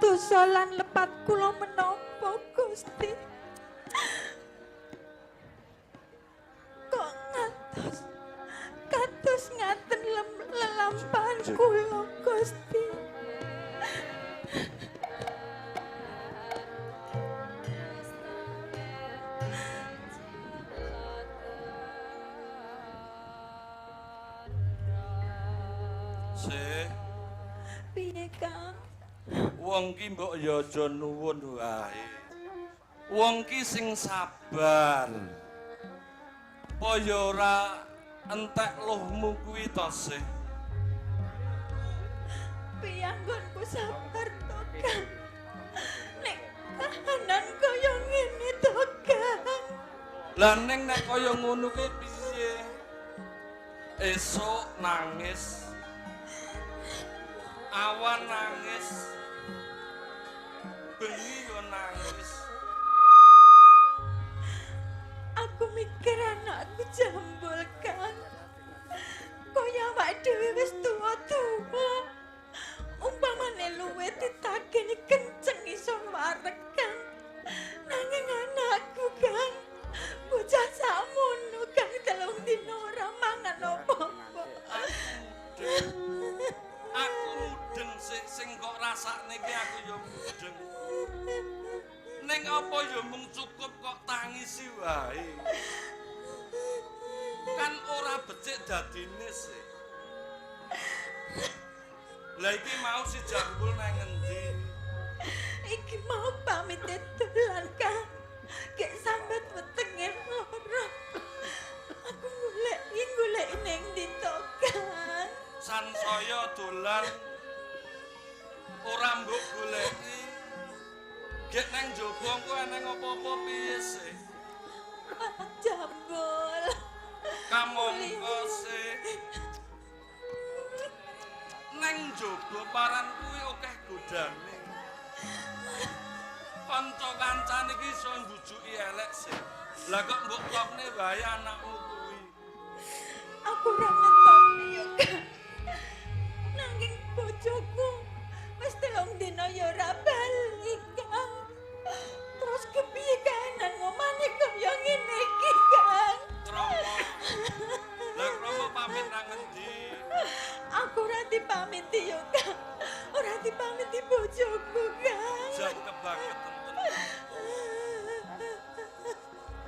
Dosa lan lepat kula menapa Gusti? Kok ngantos kados ngaten lelampahan kula Gusti. Sih, Piye Kang? Wong ki mbok ya aja nuwun wae. Wong ki sing sabar. Apa ya ora entek luhmu kuwi to sih? Piye anggonku sabar to Kang? Nek kahanan kaya ngene to Kang. Lah ning nek kaya ngono kuwi piye? Esuk nangis. Awan nangis. Bengi yo nangis. Aku mikir anakku jambul Kang. Kaya awake dhewe wis tuwa-tuwa. Umpamane luwe ditageni kenceng iso wareg Kang. Nanging anakku Kang, bocah sakmono Kang telung dina ora mangan apa-apa. Aku mudeng sik sing kok rasakne ki aku yo mudeng. Ning apa yo mung cukup kok tangisi wae. Kan ora becik dadine sih. Lah iki mau si Jambul nang ngendi? Iki mau pamit dolan Kang. Gek sambat wetenge lara. Aku goleki goleki ning ndi to Kang? Sansaya dolan ora mbok goleki. Gek nang njaba engko eneng apa-apa piye sih? Jambul. Kamangka sih. Neng njaba paran kuwi akeh godane. Kanca kancane iki iso mbujuki elek sih. Lah kok mbok tokne wae anakmu kuwi. Aku ora ngetokne yo Kang. Nanging bojoku wis telung dina ya ora bali Kang. Terus kepiye kahanan ngomane kaya ngene iki Kang? Kromo. Lah kromo pamit nang ngendi? Aku ora dipamiti yo Kang. Ora dipamiti bojoku Kang. Jan kebangeten tenan.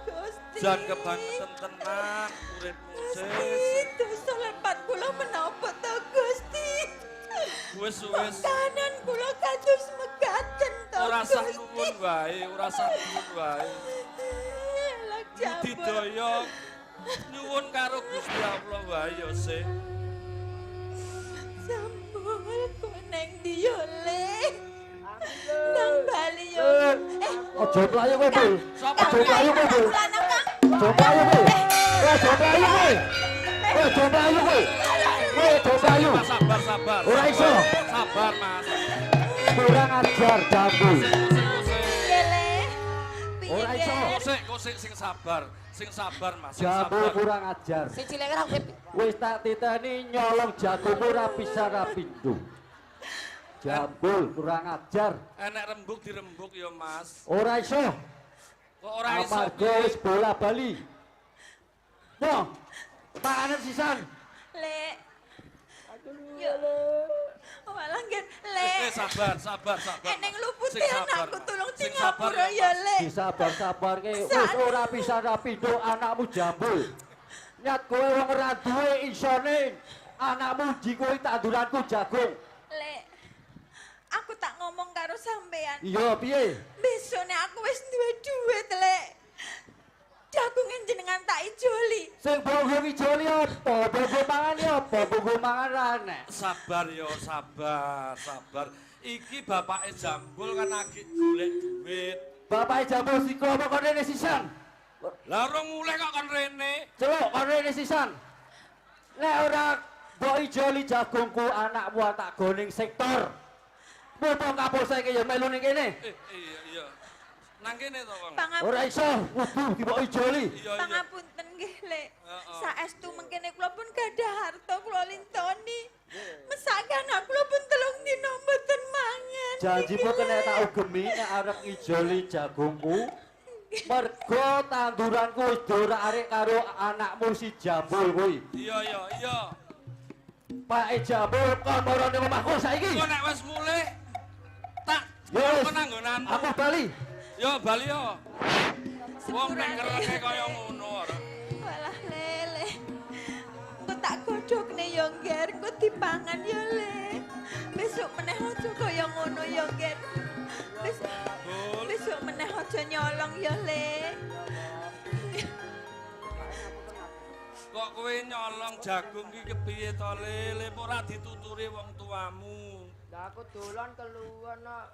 Gusti. Jan kebangeten tenan uripmu Gusti, sis. dosa lepat kula menapa to Gusti? Wis wis Kahanan kula kados megaten to ora sah Gusti. nuwun wae, ora sah nuwun wae. Lah jambul. Budidaya nyuwun karo Gusti Allah wae ya sih. Jambul kok neng ndi yo le? Nang Bali yo. Eh, Aja mlayu kowe, Bul. Sapa Aja mlayu kowe, Bul. lanang Kang. Aja mlayu kowe. Kowe aja mlayu kowe. Kowe aja mlayu kowe. Kowe aja mlayu. Mas sabar sabar. Ora iso. Sabar Mas. Kurang ajar Jambul. Kosek Piye le? Piye, Ora iso. Ger? kosek kosek sing sabar, sing sabar Mas, sing Jambul sabar. kurang ajar. Si cilik ora urip. Wis tak titeni nyolong jagungmu ora bisa ora pindho. Jambul kurang ajar. Enek rembug dirembug ya Mas. Ora iso. Kok ora iso? Amarga piye? wis bola bali. Yo. Panganan sisan. Le. Yo. Walah ngen le. Eh sabar sabar sabar. Eneng lupute Sing sabar, anakku tolong Sing sabar dingapura ya le. Disabar-sabarke wis Sak- ora bisa ora pindho anakmu Jambul. Nyat kowe wong ora duwe isone anakmu jikoki tanduranku jagung. Le. Aku tak ngomong karo sampean. Iya piye? Besone aku wis duwe duit, Le. Jagunge jenengan tak ijoli. Sing mbok ijoli apa? Mbok mangan apa? Mbok mangan ra enek. Sabar yo, sabar, sabar. Iki bapake Jambul kan lagi golek duit. Bapake Jambul siko apa kon rene sisan? Lah ora mulih kok kon rene. Celuk kon rene sisan. Nek ora mbok ijoli jagungku anakmu tak goning sektor. Mumpung kapolsek ya melu ning kene. Eh iya iya. Nang kene to, Wong. Ora iso kudu dibok ijoli. Iya iya. Pangapunten nggih, Le. Heeh. Saestu mengkene kula pun gadah harta kula lintoni. Mesake anak kula pun telung dina mboten mangan, Janjimu iki, kena Le. tak ugemi nek arep ngijoli jagungku. Mergo tanduranku wis diorak-arik karo anakmu si Jambul kuwi. Iya iya iya. Pak Jambul kon mara ning omahku saiki. Engko nek wis mulih tak Ya wis. aku nanggonanmu. Aku bali. Yo bali yo. Wong nek Sepurane. kerenge kaya ngono ora. Walah lele. Engko tak godhogne yo, Nger. Engko dipangan yo, Le. Besok meneh aja kaya ngono yo, Nger. Besok Bul. besok meneh aja nyolong yo, Le. Kok kowe nyolong jagung ki kepiye to, Le? Le ora dituturi wong tuamu. Lah aku dolan keluwen kok.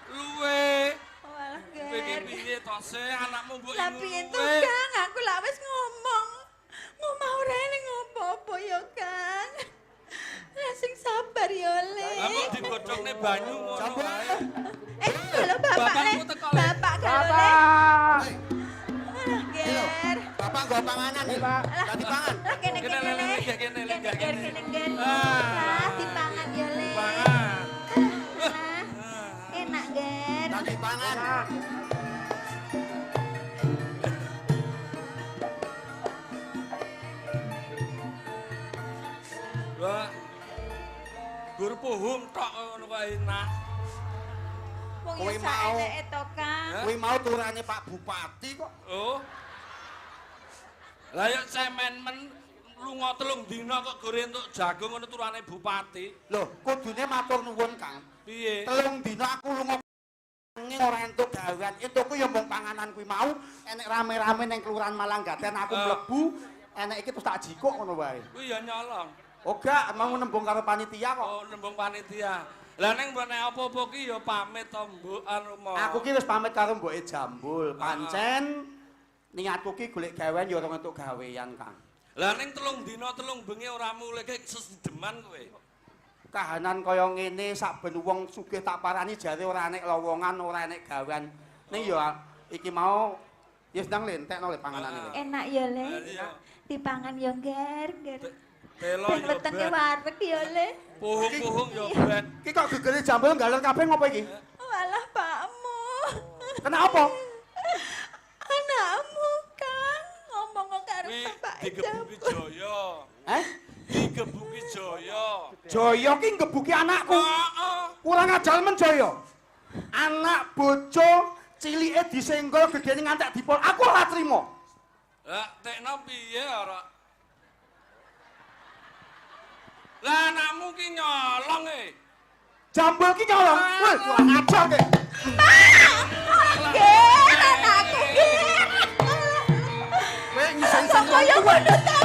Luwe. Walah, Kowe ki Nger. piye to, Se? Anakmu mbok Lah ingu piye to, luwe. Kang? Aku lak wis ngomong. Ngomah ora ening apa-apa yo, Kang. Lah sing sabar yo, Le. Lah kok digodhogne banyu ngono Jambul. wae. Eh, kalau bapak Le. Bapakmu teko, Le. Bapak kalau Le. Bapak. Alah, Ger. Bapak nggo panganan iki. Pak. Dadi pangan. Lah kene Kene, kene Le, Le. Le, kene, Le, Kene Ger, kene. kene Ger. Ah. Lah dipangan yo, Le. Pangan. Lah, enak, Ger. Dadi pangan. Wah. Gur puhung tok ngono wae enak. Wong Kowe yo mau. saeneke to, Kang. Hah? Kuwi mau turane Pak Bupati kok. Oh. Lah yo cemen men lunga telung dina kok gore entuk jagung ngono turane bupati. Loh, kudune matur nuwun, Kang. Piye? Telung dina aku lunga ora entuk gawean. Entukku ya mung panganan kuwi mau, enek rame-rame ning Kelurahan Malanggaten aku Ah. mlebu, enek iki terus tak jikuk ngono wae. Kuwi ya nyolong. Oh gak, mau nembung karo panitia kok. Oh, nembung panitia. Lah ning mbok nek apa-apa ki ya pamit to mbok anu mo. Aku ki wis pamit karo mboke Jambul. Pancen niatku ki golek gawean ya ora entuk gawean, Kang. Lah ning telung dina telung bengi ora mulih ki sesedeman kowe. Kahanan kaya ngene saben wong sugih tak parani jare ora enek lowongan, ora enek gawean. Ning ya iki mau ya sedang lentekno le panganane. Le. Enak ya, Le. Lah iya. Dipangan yo, Ger, Ger. Telo Ben yo wetenge ben. wareg yo, Le. Puhung-puhung yo ben. Ki kok gegere Jambul galer kabeh ngopo iki? Walah, Pakmu. Kenapa? Anakmu, Kang, ngomong karo Kuwi bapak digebuki Jambul. Jaya. Eh? Digebuki Jaya. Jaya ki nggebuki anakku. Heeh. Kurang ajar men Jaya. Anak bojo cilike disenggol gedene ngantek dipol. Aku ora trimo. Lah tekno piye ora? Lah anakmu ki nyolong e. Jambul ki nyolong. Weh, kurang ajar ki. Ger, anakku, Ger. Kowe ngisen-isen Kok kaya ngono ta?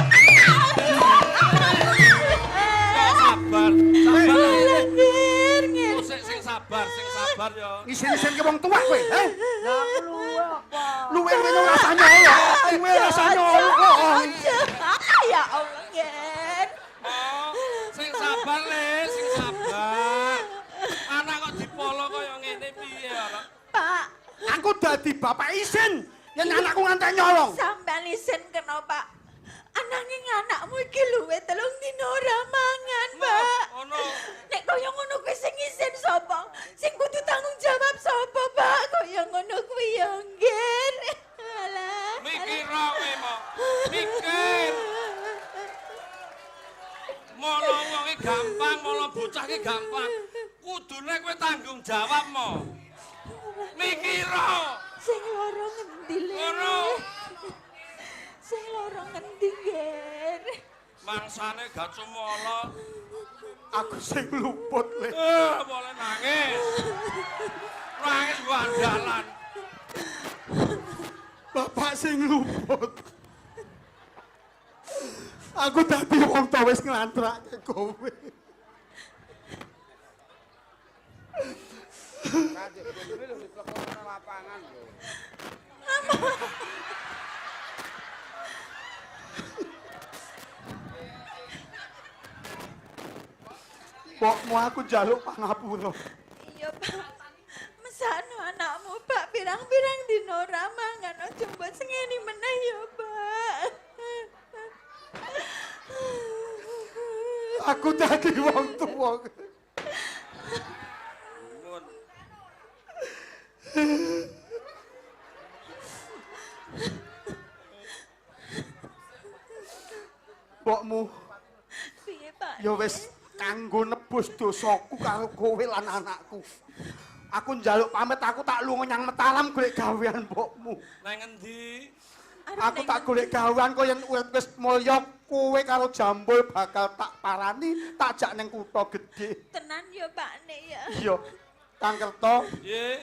Ya sabar, sabar. Walah, Ger, Ger. Oh, sing sing sabar, sing sabar yo. Ngisen-isen ke wong tuwek kowe, eh? Lah aku luwe apa? Luwe luwe rasa nyolong. Luwe rasa nyolong. Ah, ya Allah, Ger. Oh, sing sabar le, sing sabar. Anak kok dipolo kaya ngene piye ora? Pak, Aku dadi bapak isin yen anakku ngantek nyolong. sampean isin kena, Pak. Ananging anakmu iki luwe telung dina ora mangan, Pak. Ono. Nek kaya ngono kuwi sing isin sapa? Sing kudu tanggung jawab sapa, Pak? Kaya ngono kuwi ya, Nger. Alah. Mikir kowe mo. Mikir. Molo wong iki gampang, molo bocah iki gampang. Kudune kowe tanggung jawab mo. Mikir. Sing loro ngendi le? Ngono. Sing loro ngendi, Nger? Mangsane gak cumala. Aku sing luput le. Eh, boleh nangis. Nangis gua andalan. Bapak sing luput. Aku dadi wong tuwa wis nglantrake kowe. Lapangan lho. Mbokmu aku njaluk pangapura. Iya, Pak. Mesakno anakmu, Pak, pirang-pirang dina ora mangan aja mbok sengeni meneh ya, Pak. Aku dadi wong tuwa. Mbokmu Piye, Pak? ya wis kanggo nebus dosaku karo kowe lan anakku. Aku njaluk pamit, aku tak lunga nyang Mataram golek gawean mbokmu. Nang endi? Aku tak golek gawean kok yen urip wis mulya kowe karo Jambul bakal tak parani, tak jak ning kutha gedhe. Tenan ya, Pak Nek ya. Iya. Kang Kerto, Piye?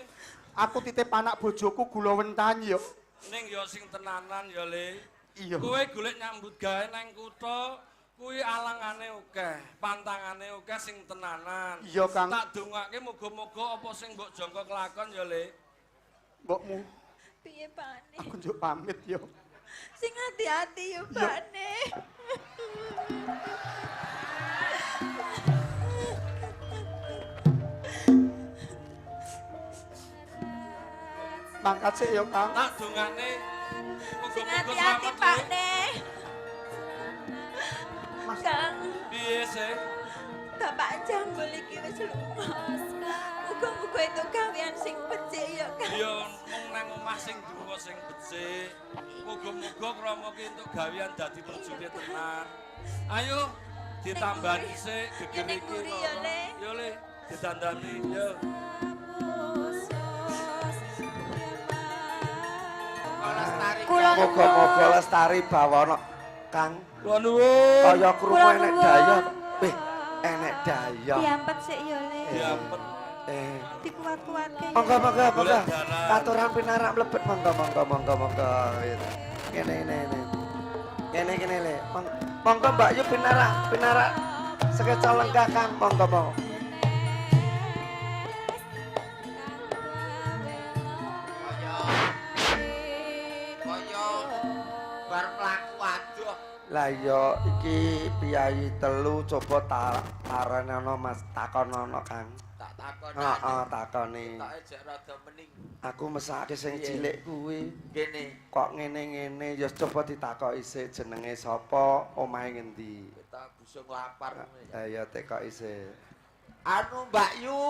aku titip anak bojoku gula wentan ya. Ning ya sing tenanan ya, Le. Iya. Kowe golek nyambut gawe nang kutha kuwi alangane akeh, pantangane akeh sing tenanan. Iya, Kang. Tak dongake muga-muga apa sing mbok jangka kelakon ya, Le. Mbokmu, Piye, Pak Nek? aku njuk pamit ya. Sing hati-hati ya, Pak Nek. Mangkat sik ya, Kang. Tak dongane Sing muga-muga hati-hati, selamat, Pak Le. Nek. Kang, Piye sih? Bapak Jambul iki wis lunga. Muga-muga itu gawean sing becik ya, Kang. Ya mung nang omah sing donga sing becik. Muga-muga krama ki entuk gawean dadi prajurit tenan. Ayo ditambani sik geger Ya, ning iki. mburi ya, Le. Yo Le, ditandani yo. Kula Muga-muga lestari bawana Kang. Kula nuwun. Kaya krungu Kula enek nuwun. daya. Wih, enek daya. Diampet sik ya, Le. Diampet. Dikuat-kuatke ya. Monggo monggo monggo. Golek dalan. Katuran pinarak mlebet monggo monggo monggo monggo. Ngene ngene ngene. Ngene ngene le. Monggo Mbak Yu pinarak pinarak sekeca lenggah Kang monggo monggo. Kaya bar mlaku adoh. Lah iya iki piyayi telu coba tarenana Mas takonono Kang. Tak takon. Heeh takoni. Tak ejek rada mening Aku mesake sing Piye? cilik kuwi. kene. Kok ngene-ngene ya coba ditakoki sik jenenge sapa, omahe ngendi. Kita busung lapar ngene ya. Lah ya tekoki sik. Anu Mbak Yu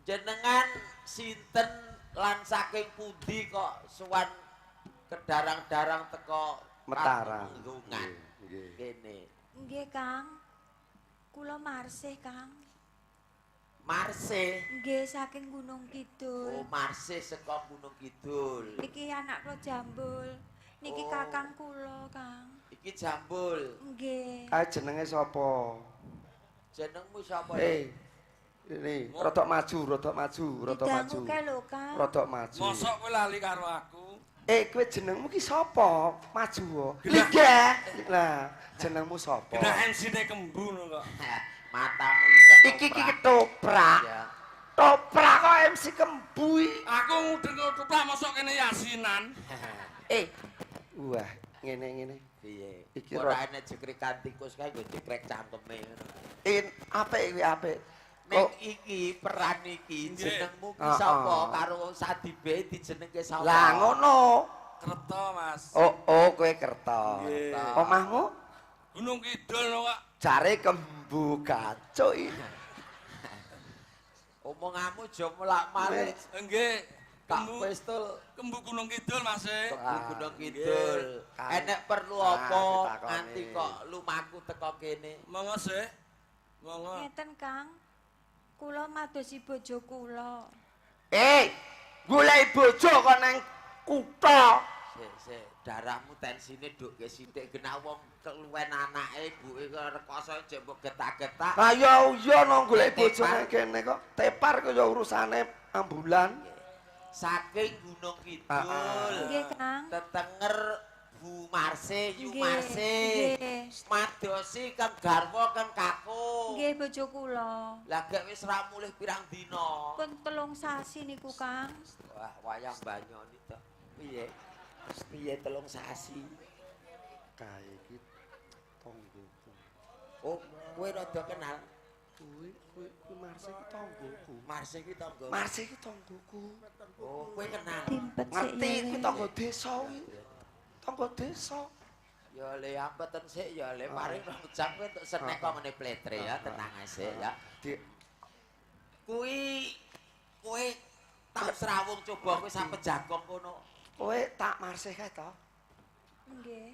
jenengan sinten lan saking pundi kok sowan kedarang-darang teko Mataram. Katumenggungan. Nggih. Kene. Nggih, Kang. Kula Marsih, Kang. Marse. Nggih, saking Gunung Oh, Kidul. Marse saka Gunung Kidul. Niki anak kula Jambul. Niki Oh. kakang kula, Kang. Iki Jambul. Nggih. Kae jenenge sapa? Jenengmu sapa? Eh. Ini rodok maju, rodok maju, rodok maju. Didangu kae lho, Kang. Rodok maju. Mosok kowe lali karo aku? Eh, kowe jenengmu ki sapa? Maju. Oh. Liga. Lah, jenengmu sapa? Kena MC-ne kembu ngono kok. Matamu iki ketoprak. Iki ki ketoprak. Ya. Toprak kok MC kembu iki. Aku ngudeng ketoprak mosok kene yasinan. Eh. Wah, ngene-ngene. Piye? Iki Ora enek jekrekan tikus kae nggo jekrek cangkeme ngono. In apik kuwi apik. Ning Kok iki peran iki Nggih. jenengmu ki Ah, sapa ah. karo Sadibe dijenengke sapa? lah ngono. Kerto, Mas. Oh, oh kowe kerta. Nggih. Omahmu Gunung Kidul lho, Kak. jare kembu gacuk iki. Omonganmu aja mulak-malik. Nggih. Kak Kembu Pistol kembu Gunung Kidul, Mas. e. Kembu Gunung Kidul. Kang. Enek perlu Ah, apa ditakoni. nganti kok lumaku teko kene? Monggo sih. Monggo. Ngeten, Kang. Kula madosi bojo kula. Eh, golek bojo kok nang kutha. Sik, sik, darahmu tensine dukke sithik genah wong keluwen anake ibuke kok rekoso jek mbok getak-getak. Lah ya iya no golek bojo Tepar. nang kene kok. Tepar kok ya urusane ambulan. Saking Gunung Kidul. Ah, ah. Nggih, Kang. Tetenger Bu Marse, Yu Nggih, Marse. nggih. Madosi kang garwa kang kakung. Nggih bojo kula. Lah gek wis ra mulih pirang dina. Pun 3 sasi niku, Kang. Wah, wayang banyoni to. Piye? Piye 3 sasi? Kae iki tanggoku. Oh, kowe rada kenal. Kuwi kuwi kuwi Marse iki tanggoku. Marse iki tangga. Marse iki tanggoku. Oh, kowe kenal. Dimpet sik Ngerti ya, kuwi Le. tangga desa kuwi. Tangga desa. Ya le ampeten sik ya le paring 2 jam kowe entuk senek kok ngene pletre ya, tenang ae sik ya. Di Kuwi kowe tau srawung coba kowe sampe jagong kono. kowe tak Marse kae to? Nggih.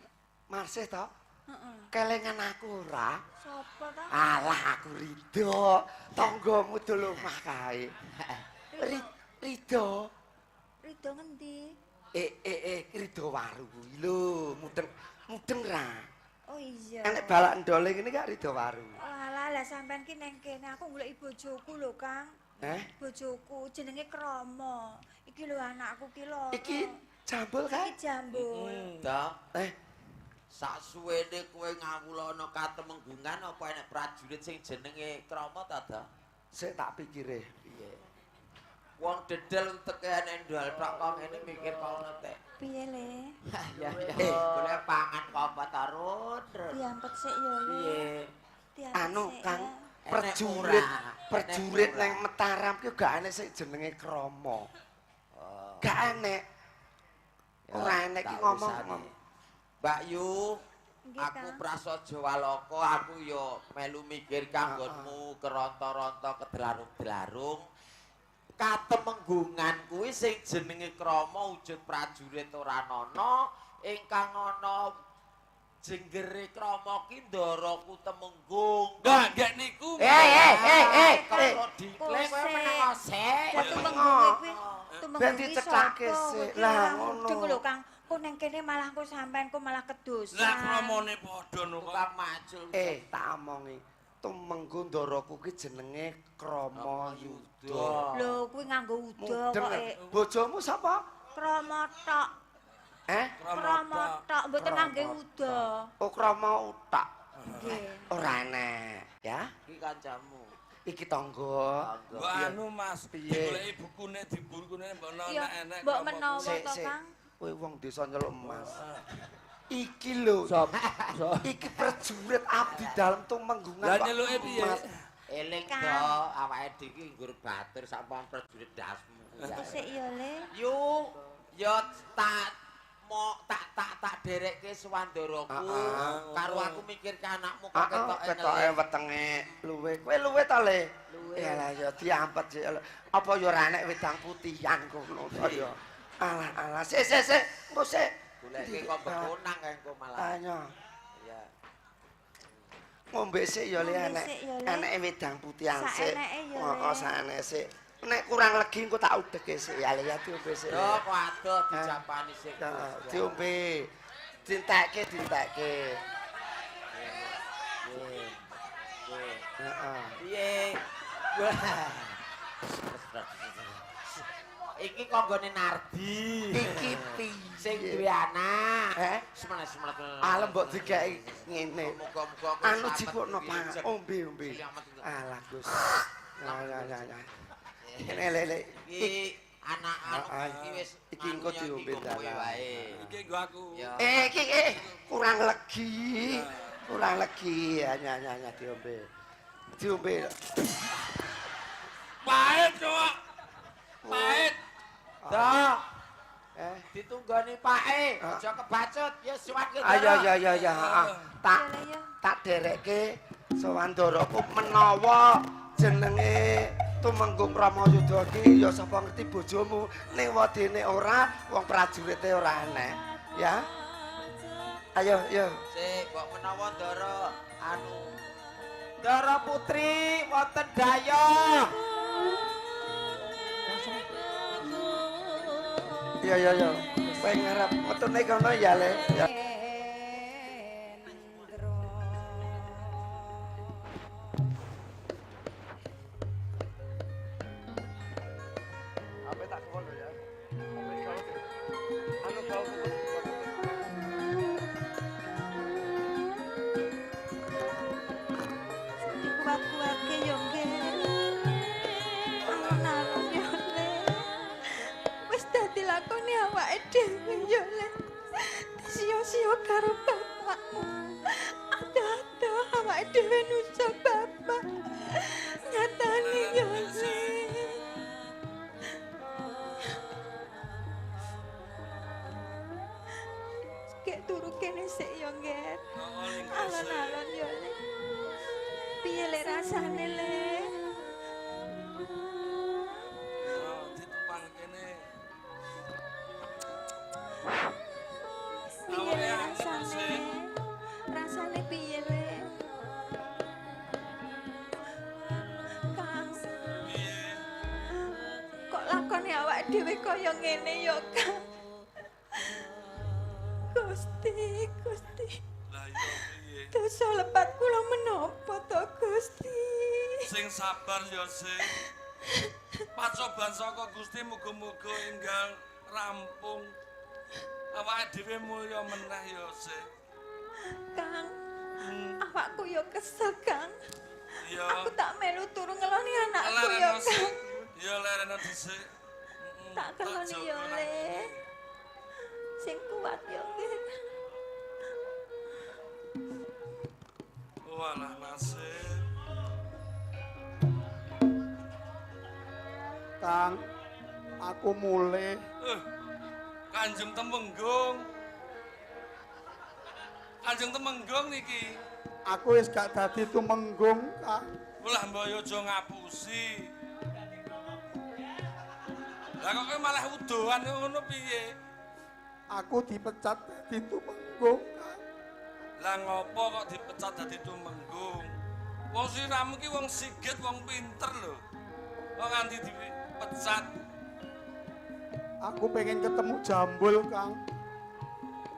Marse to? Heeh. Kelengan aku ora? Sapa ta? Alah aku Ridho, tanggamu dul omah kae. Ridho. Ridho ngendi? Ridho Waru kuwi lho, mudeng ra. Oh iya. Enek balak ndole ngene gak Ridho Waru. Alah lah sampean ki neng kene aku goleki bojoku lho, Kang. Eh? Bojoku jenenge Krama. Iki lho anakku ki lho. Iki jambul kae? Iki jambul. Dah. Eh. Sak suwene kowe ngawula ana katemenggungan apa enek prajurit sing jenenge Krama ta, Da? Sik tak pikire. Piye? Wong dedel uteke enek ndol tok kok ngene mikir kok ngono teh. Piye le? Ya ya. Golek pangan kok apa ta, Run? Diampet sik ya le. Piye? Diampet Anu sik, Kang, ya. prajurit Enek ora? prajurit Enek ora? nang Mataram ki gak enek sing jenenge Krama. Oh. Gak enek. Ya, Ora enek ki tak ngomong. urusane. Mbak Yu, Nggih, aku Kang. prasaja Walaka, aku yo melu mikir kanggonmu keronto-ronto kedelarung-delarung. Katemenggungan kuwi sing jenenge Krama wujud prajurit ora ana, ingkang ana jenggere Krama ki ndaraku temenggung. Enggak, nggak niku. Eh. Kalau dikle kowe meneng sik. Lah tumenggunge kuwi, tumenggung Ben kuwi dicekake sapa? sik. Kowe ki Lah, ora ngono. mudeng lho, Kang. Kok neng kene malah kok sampean kok malah kedosan. Lah kramane padha no kok. Tukang macul. Tak omongi. Tumenggung ndaraku ki jenenge Krama Yuda. Lho kuwi nganggo uda Mudeng. kok. Bojomu sapa? Krama tok. Eh? Krama tok mboten ngangge uda. Oh, Krama utak. Nggih. Ora enek, ya. Iki kancamu. Iki tangga. Tangga. Mbok anu Mas, Piye? digoleki bukune dibukune mbok Iya, enek-enek. mbok krama menawa Sik, to, sik. Kang. Kowe wong desa nyeluk emas. Iki lho. Sop. Sop. Iki prajurit abdi dalem tumenggungan. Lah kok nyeluke piye? emas. Eling Kang. to awake dhewe iki nggur batur sampun prajurit dasmu. Sik ya le. Yu, yo tak mo tak tak tak derekke suwandaraku. Heeh. Karo aku mikir ke anakmu kok Heeh, ketoke ketoke ngelih. wetenge luwe. Kowe luwe ta, Le? Luwe. Ya lah ya diampet sik. Apa ya ora enek wedang putihan kono to ya. Alah alah sik sik sik. Engko sik. Goleke kok bekonang kae engko malah. Tanya. Iya. Ngombe sik ya Le Ngombe enek. sik ya, Le. Eneke wedang putihan sik. Saeneke ya, Le. Heeh, saeneke sik. Nek kurang legi engko tak udheke sik ya Le ya diombe sik. Yo Le. kok adoh dijapani sik. Heeh, diombe. Dintekke dintekke. Nggih. Nggih. Heeh. Piye? Wah. Iki konggone Nardi. Iki piye? Sing duwe anak. Eh? Semangat semangat. Alem mbok dikeki ngene. Muga-muga kowe Anu slamet jipukno iki, Pak, Jek. ombe ombe. Selamat itu. Alah Gus. Ya ya ya ya. Ngene le le. Iki anak anu Ah, ah. iki wis Iki engko anu ya, diombe iki kowe dalan. wae. Iki nggo aku. Ya. Eh iki kurang legi. Kurang legi. Ya ya ya ya diombe. Diombe. Pahit kok. Pahit. Dah, Eh. ditunggoni Pake, Ah. aja kebacut, ya suwan ke Ayo ya ya ya. ah. Tak Ya, Le, ya. tak derekke sawandaraku menawa jenenge Tumenggung Ramayuda ki ya sapa ngerti bojomu ning wedene ora wong prajurite ora enek ya ayo yo Sik, mbok menawa Ndara anu Ndara Putri wonten daya. yo yo yo kowe ngarep metune kono ya Le ya. Apa tak kewal ya? Anu kau Dikuat-kuatke yo Nger. Alon-alon yo Le. Wis dadi lakone awake dhewe yo Le. Disio-sio karo bapakmu. Adoh-adoh awake dhewe nusa bapak. Nyatane yo Le. Kek turu kene sik yo Nger. Alon-alon yo Le. Piye le rasane le? Yo ditumpang kene. Piye le rasane? Rasane dhewe kaya ngene ya, Kang. Gusti, Gusti. Lah iya piye? Dosa lepat kula menapa to, Gusti? Sing sabar ya sing. Pacoban saka Gusti muga-muga enggal rampung. Awake dhewe mulya meneh ya sing. Kang, awakku ya kesel, Kang. Iya. Aku tak melu turu ngeloni anakku ya, Lereno sik. Kang. Ya lereno dhisik. Tak keloni jaga ya, nang Le. Sing kuat ya, Nggih. Walah nasib. Kang, aku mulih. Kanjeng Temenggung. Kanjeng Temenggung niki. Aku wis gak dadi tumenggung, Kang. Walah mbok yo aja ngapusi. Lah kok kowe malah udohan ngono piye? Aku dipecat dadi tumenggung, Kang. Lah ngopo kok dipecat dadi tumenggung? Wong siramu ki wong sigit, wong pinter lho. Kok nganti dipecat? Aku pengen ketemu Jambul, Kang.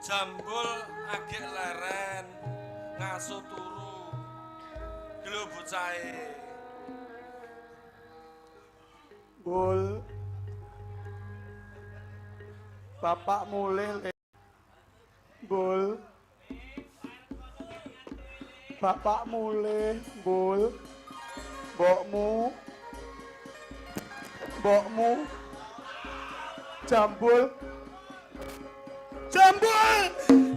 Jambul agek leren, ngaso turu. Gelo bocahe. Bul. Bapak mulih, Le. Bul. Bapak mulih, Bul. Mbokmu. Mbokmu. Jambul. Jambul!